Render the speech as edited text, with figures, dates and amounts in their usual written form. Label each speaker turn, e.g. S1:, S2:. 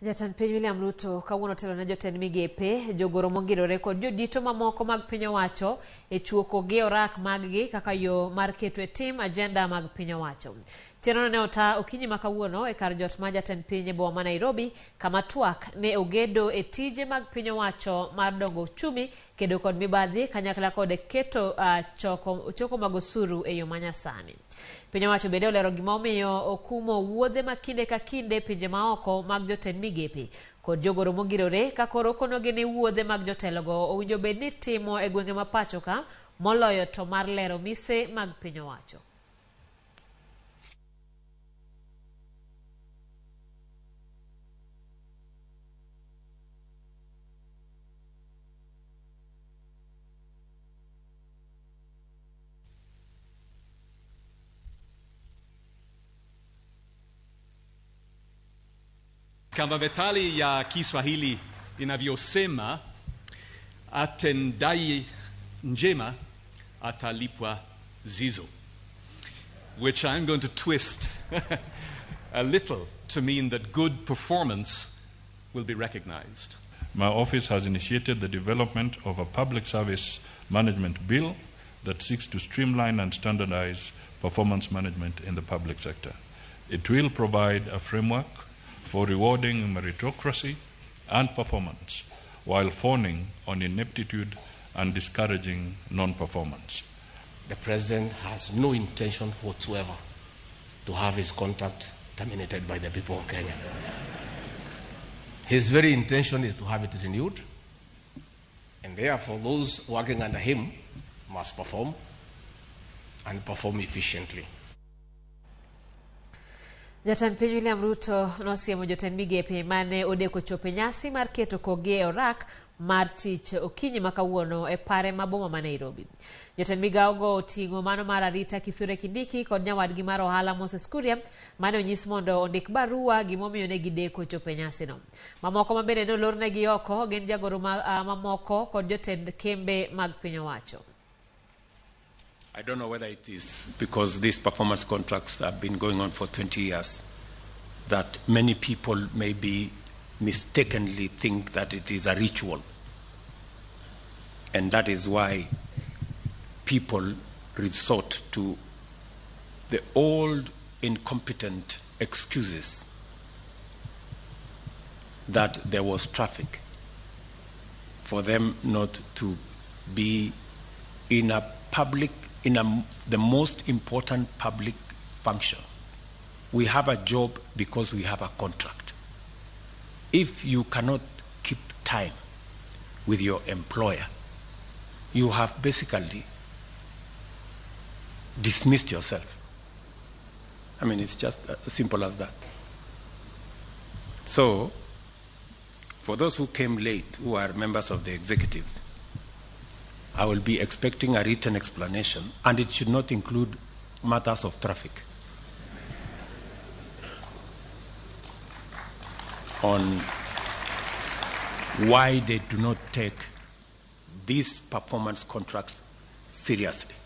S1: Jatend piny William Ruto kawuono otelo ne jotend migepe, jogoro mongirore kod jodito mamoko mag piny owacho e chuoko gi orak mag-gi kaka yo mar keto e tim agenda mag piny owacho. Chenrono ne ota okinyi ma kawuono e kar jot mar jatend piny e boma ma Nairobi kama twak ne ogedo e tije mag piny owacho mar dongo uchumi, kedo kod mibadhi kanyakla kod keto choko mag osuru e yo manyasani. Piny owacho bende olero gima omiyo okumo wuodhe ma kinde ka kinde pinje maoko mag jotend migepe kod jogoro mongirore ka koro okonogi ni wuodhe mag jotelogo owinjo bed ni timo e gwenge ma pacho ka moloyo to mar lero mise mag piny owacho.
S2: Kama methali ya Kiswahili inavyosema, atendaye njema atalipwa zizo, which I'm going to twist a little to mean that good performance will be recognized.
S3: My office has initiated the development of a public service management bill that seeks to streamline and standardize performance management in the public sector. It will provide a framework for rewarding meritocracy and performance while fawning on ineptitude and discouraging non-performance.
S4: The president has no intention whatsoever to have his contract terminated by the people of Kenya. His very intention is to have it renewed, and therefore those working under him must perform and perform efficiently.
S1: Jatend piny William Ruto nosiemo jotend migepe mane odeko chopo e nyasi mar keto kogi e orak mar tich okinyi ma kawuono e pare ma boma ma Nairobi. Jotend migawo go oting'o mano mar arita Kithure Kindiki kod nyawadgi mar ohala Moses Kuria mane onyis mondo ondik barua gimomiyo ne gideko chopo e nyasino. Mamoko ma bende nolornegi oko gin jagoro mamoko kod jotend kembe mag piny owacho.
S5: I don't know whether it is because these performance contracts have been going on for 20 years that many people maybe mistakenly think that it is a ritual. And that is why people resort to the old incompetent excuses that there was traffic for them not to be in a public, in a, the most important public function. We have a job because we have a contract. If you cannot keep time with your employer, you have basically dismissed yourself. It's just as simple as that. So, for those who came late, who are members of the executive, I will be expecting a written explanation, and it should not include matters of traffic. On why they do not take these performance contracts seriously.